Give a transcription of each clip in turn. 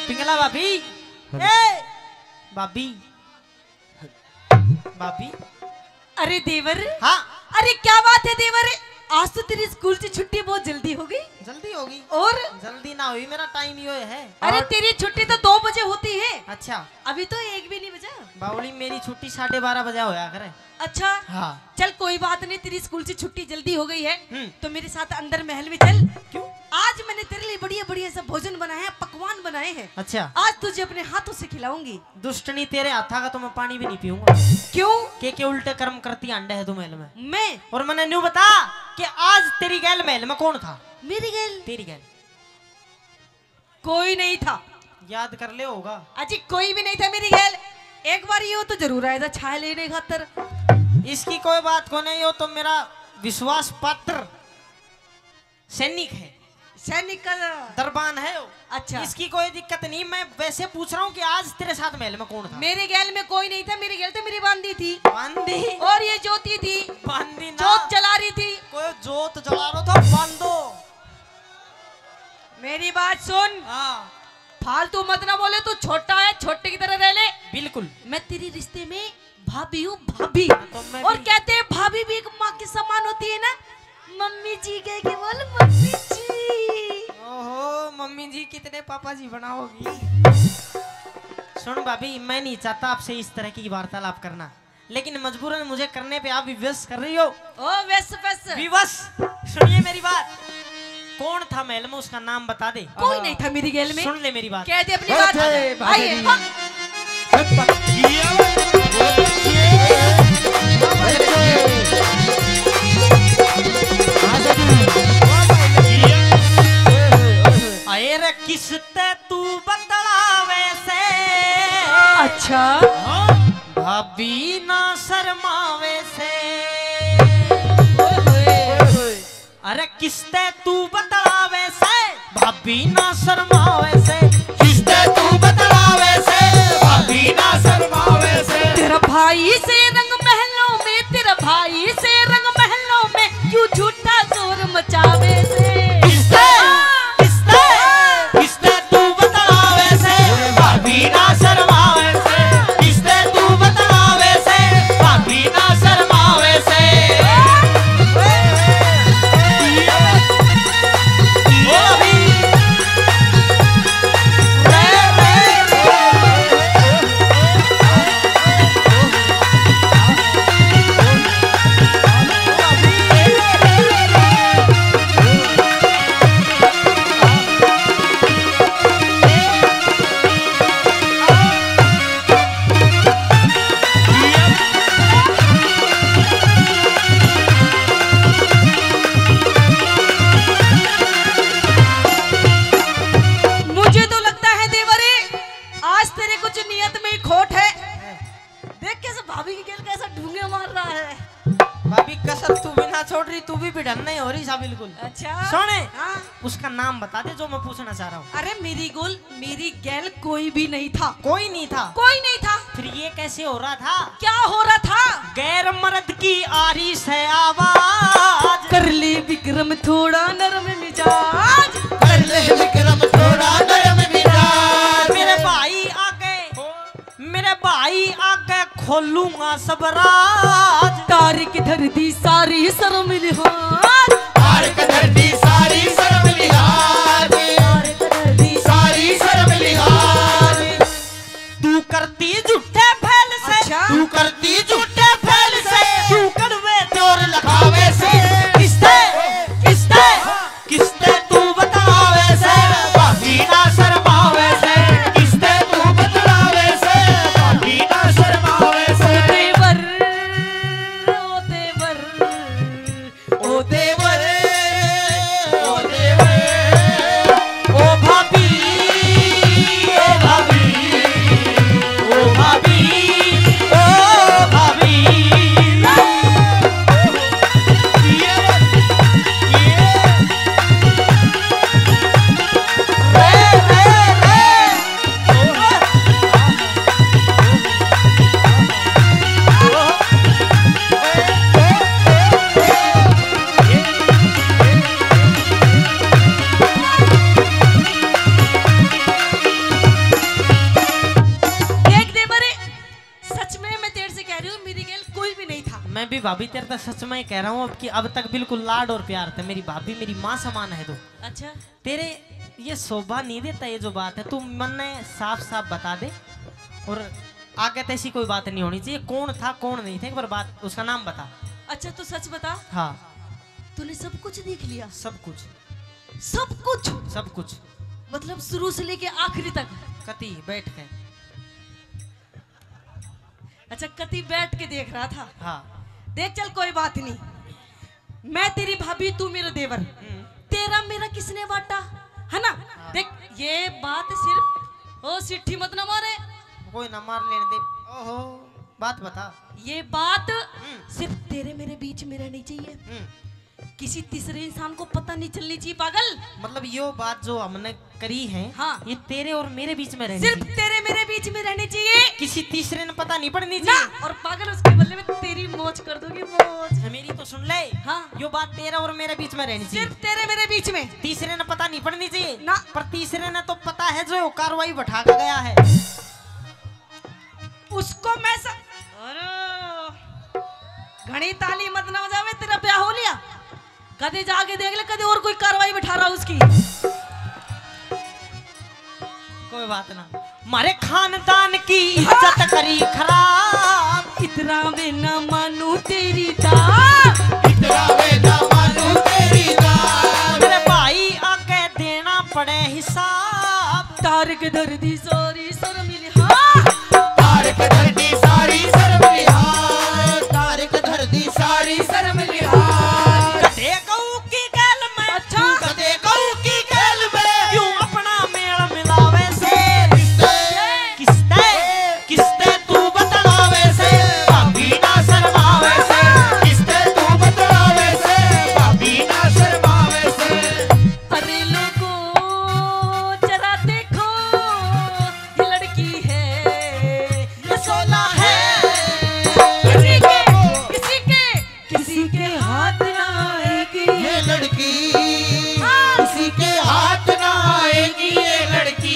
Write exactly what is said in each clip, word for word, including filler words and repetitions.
पिंगला भाभी। ए, भाभी। भाभी। अरे देवर। हाँ। अरे क्या बात है देवर, आज तो तेरी स्कूल से छुट्टी बहुत जल्दी हो गई। जल्दी हो गई? और? जल्दी ना हुई, मेरा टाइम यो है। अरे और? तेरी छुट्टी तो दो बजे होती है। अच्छा। अभी तो एक भी नहीं बजा। बावली, मेरी छुट्टी साढ़े बारह बजे होया करे। अच्छा। हाँ। चल कोई बात नहीं, तेरी स्कूल से छुट्टी जल्दी हो गई है, हम्म। तो मेरे साथ अंदर महल में चल। क्यों? आज मैंने तेरे लिए बढ़िया बढ़िया सा भोजन बनाया है, पकवान बनाए हैं। अच्छा। आज तुझे अपने हाथों से खिलाऊंगी। दुष्टनी, तेरे हाथा का तो मैं पानी भी नहीं पीऊंगा। क्यों? के के उल्टे कर्म करती आंडे है तू महल में। मैं? और मैंने न्यू बता कि आज तेरी गैल महल में कौन था? मेरी गैल? तेरी गैल। कोई नहीं था। याद कर ले होगा। अजी कोई भी नहीं था मेरी गैल। एक बार यो तो जरूर आया था छाय लेने खातर। इसकी कोई बात को नहीं, यो तो मेरा विश्वास पात्र सैनिक है। सैनिक का दरबान है वो। अच्छा। इसकी कोई दिक्कत नहीं, मैं वैसे पूछ रहा हूँ कि आज तेरे साथ महल में कौन था? मेरे गैल में कोई नहीं था, मेरी गैल तो मेरी बांदी थी। बांदी? और ये ज्योति थी। बांदी ना। जोत जला रही थी। कोई जोत जला रहा था, बांदो। मेरी बात सुन। हाँ। फालतू मत ना बोले, तू छोटा है, छोटे की तरह रह ले। बिल्कुल। मैं तेरे रिश्ते में भाभी हूँ, भाभी। हाँ, तो मैं और भी कहते हैं भाभी भी एक माँ के समान होती है ना। मम्मी जी कह के बोल, मम्मी जी। ओहो, मम्मी जी कितने पापा जी बनाओगी? सुन भाभी, मैं नहीं चाहता आपसे इस तरह की वार्तालाप करना, लेकिन मजबूरन मुझे करने पे आप विवश कर रही हो। ओ वश वश। विवश। सुनिए मेरी बात, कौन था महल में, उसका नाम बता दे। कोई नहीं था मेरी गैल में। सुन ले मेरी बात। कह दे अपनी बात। आइए। अरे किसते तू बतलावे से? अच्छा। हाँ। भाभी ना शर्मावे से। ओए होए। अरे किसते तू बतलावे से, भाभी ना शर्मावे से। किसते तू बतलावे से, भाभी ना शर्मावे से। तेरा भाई से रंग महलों में, तेरा भाई से रंग महलों में, क्यों झूठा शोर मचावे से? किसते, किसते, किसते तू बतलावे से, भाभी ना शर्मावे से। किसते तू बतलावे से, भाभी ना शर्मावे से। मुझे तो लगता है देवरे, आज तेरे कुछ नियत में ही खोट है। देख कैसे भाभी की गैल कैसा ढूंगे मार रहा है। भाभी कसर तू भी ना छोड़ रही, तू भी भिड़न नहीं हो रही सा बिल्कुल। अच्छा। सुने, हाँ। उसका नाम बता दे जो मैं पूछना चाह रहा हूँ। अरे मेरी गोल, मेरी गैल कोई भी नहीं था। कोई नहीं था? कोई नहीं था। फिर ये कैसे हो रहा था? क्या हो रहा था? गैर मर्द की आ रही से आवाज। कर ले विक्रम थोड़ा नरम मिजाज। कर ले विक्रम थोड़ा नरम मिजाज। मेरे भाई आगे, मेरे भाई आगे खोलूंगा सब राज। तारिक धर दी सारी शर्म लिहाज। तारिक धर दी सारी शर्म लिहाज। तारिक धर दी सारी शर्म लिहाज। तू करती झूठे फैल से, अच्छा। तू करती झूठे फैल से, क्यों कड़वे जोर लखावे से। किसते, किसते, किसते तू बतलावे से, भाभी ना शर्मावे से। किसते तू बतलावे से, भाभी ना शर्मावे से। देवर, ओ देवर, ओ भाभी, तेरे तो सच में कह रहा हूँ, अब की अब तक बिल्कुल लाड और प्यार थे। मेरी भाभी मेरी माँ समान है तू। अच्छा। तेरे ये शोभा नहीं देता ये जो बात है, तू मन्ने साफ साफ बता दे। और आगे तो ऐसी कोई बात नहीं होनी चाहिए, कौन था कौन नहीं था, एक बार बात, उसका नाम बता। अच्छा, तू सच बता। हाँ। तूने सब कुछ देख लिया? सब कुछ। सब कुछ? सब कुछ। मतलब शुरू से लेके आखिरी तक? कति बैठ के। अच्छा, कति बैठ के देख रहा था। हाँ। देख, चल, कोई बात नहीं, मैं तेरी भाभी, तू मेरा देवर। हम्म। तेरा मेरा किसने बांटा, है ना? हाँ। देख, ये बात सिर्फ, ओ, सिट्ठी मत ना मारे। कोई ना, मार लेने दे। ओहो, बात बता। ये बात हम्म। सिर्फ तेरे मेरे बीच में रहनी चाहिए। हम्म। किसी तीसरे इंसान को पता नहीं चलनी चाहिए, पागल। मतलब, यो बात जो हमने करी है, हाँ। ये तेरे और मेरे बीच में रहनी सिर्फ चाहिए। तेरे मेरे बीच में रहनी चाहिए। किसी तीसरे ने पता नहीं पड़नी ना। चाहिए। और पागल, उसके बदले में तेरी मौज कर दूंगी, मौज। अच्छा, मेरी तो सुन ले। हाँ। यो बात तेरा और मेरे बीच में रहनी चाहिए। सिर्फ तेरे मेरे बीच में। तीसरे ने पता नहीं पड़नी चाहिए। ना। पर तीसरे ने तो पता है, जो कार्रवाई बैठा के गया है। उसको मैं स-, अरे, घणी ताली मत ना बजावे, तेरा ब्याह हो लिया। कदे जाके देख ले, कदे और कोई कार्रवाई बैठा रहा उसकी। कोई बात ना। मारे खानदान की इज्जत करी खराब। इतरा वे ना मानू तेरी दाल। इतरा वे ना मानू तेरी दाल। मेरे भाई आके देना पड़े हिसाब। तारक धर दी सारी शर्म लिहाज। तारक धर दी सारी शर्म लिहाज। तारक धर दी सारी शर्म लिहाज। गधे गऊ की गैल में। अच्छा। गधे गऊ की गैल में। क्यों अपना मेल मिलावे से? किसते? किसते? किसते तू बतलावे से? भाभी ना शर्मावे से। किसते तू बतलावे से? भाभी ना शर्मावे से। अरे लोगों, जरा देखो, ये लड़की है, ये सोना है। किसी के, किसी के, किसी के हाथ ना आएगी ये लड़की। हाँ। किसी के हाथ ना आएगी ये लड़की।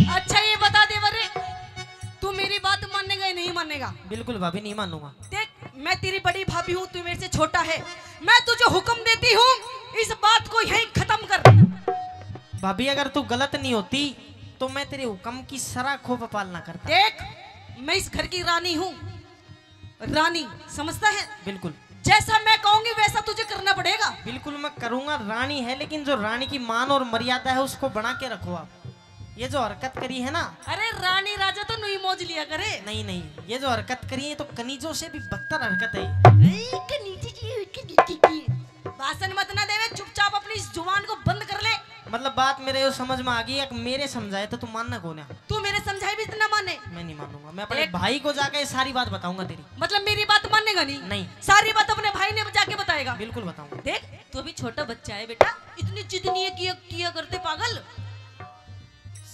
अच्छा, ये बता दे बरे, तू मेरी बात मानेगा या नहीं मानेगा? बिल्कुल भाभी, नहीं मानूंगा। देख, मैं तेरी बड़ी भाभी हूँ, तू मेरे से छोटा है। मैं तुझे हुक्म देती हूँ, इस बात को यहीं खत्म कर। भाभी, अगर तू गलत नहीं होती तो मैं तेरे हुक्म की सराखों पर पालना करता। देख, मैं इस घर की रानी हूँ, रानी, समझता है? बिल्कुल। जैसा मैं कहूंगी वैसा तुझे करना पड़ेगा। बिल्कुल मैं करूंगा, रानी है, लेकिन जो रानी की मान और मर्यादा है उसको बना के रखो आप। ये जो हरकत करी है ना। अरे, रानी राजा तो नुई मौज लिया करे। नहीं, नहीं, ये जो हरकत करी है तो कनीजों से भी बदतर हरकत है। ए, कनीजी की, कनीजी की। भाषण मत ना देवे, चुपचाप अपनी इस जुबान को बंद कर ले। मतलब, बात मेरे यो समझ में आ गई, एक मेरे समझाए तो तू मानना को ना। तू मेरे समझाए भी इतना माने? मैं नहीं मानूंगा, मैं अपने देख। भाई को जाके ये सारी बात बताऊंगा तेरी। मतलब, मेरी बात मानेगा नहीं? नहीं। सारी बात अपने भाई ने जाके बताएगा? बिल्कुल बताऊंगा। देख, तू अभी छोटा बच्चा है बेटा, इतनी जिद नहीं है किया, किया करते पागल।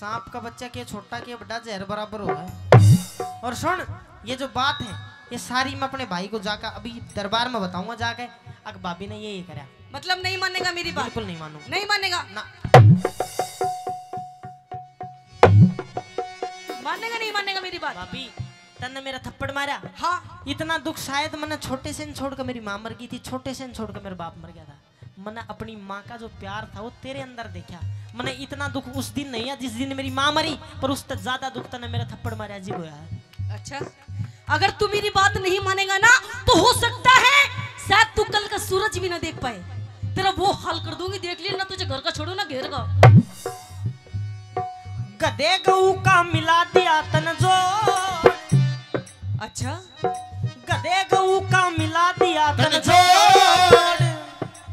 सांप का बच्चा के छोटा के बड़ा, जहर बराबर होगा। और सुन, ये जो बात है, ये सारी मैं अपने भाई को जाकर अभी दरबार में बताऊंगा जाके, अक भाभी ने ये, ये करा। मतलब नहीं मानेगा मेरी बात? बिल्कुल नहीं मानूंगा। नहीं मानेगा? ना। मानेगा, नहीं मानेगा मेरी बात? भाभी, तन्ने मेरा थप्पड़ मारा। हाँ। इतना दुख शायद मैंने छोटे से न छोड़ के, मेरी माँ मर गई थी, छोटे से न छोड़ के मेरा बाप मर गया था। मने अपनी माँ का जो प्यार था वो तेरे अंदर देखा। मने इतना दुख उस दिन नहीं है जिस दिन मेरी माँ मरी, पर उससे ज्यादा दुख तने मेरा थप्पड़ मारा जी होया है। अच्छा, अगर तू मेरी बात नहीं मानेगा ना तो हो सकता है शायद तू कल का सूरज भी ना देख पाए। तेरा वो हाल कर दूंगी, देख लिए ना, तुझे घर का छोड़ू ना घेर का। गधे गऊ का मिला दिया तन जोड़। अच्छा, गधे गऊ का मिला दिया तन जोड़।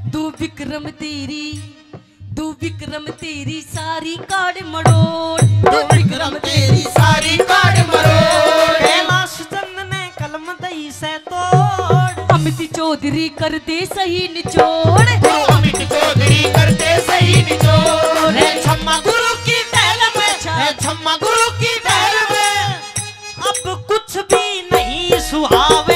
दो विक्रम तेरी, दो विक्रम तेरी सारी काड़ मरोड़। दो विक्रम तेरी सारी काड़ मरोड़। कैलाश चंद ने कलम दई से तोड़। अमित चौधरी कर दे सही निचोड़। गुरु अमित चौधरी कर दे सही निचोड़। है छम्मा गुरु की महल में, है छम्मा गुरु की सुहाव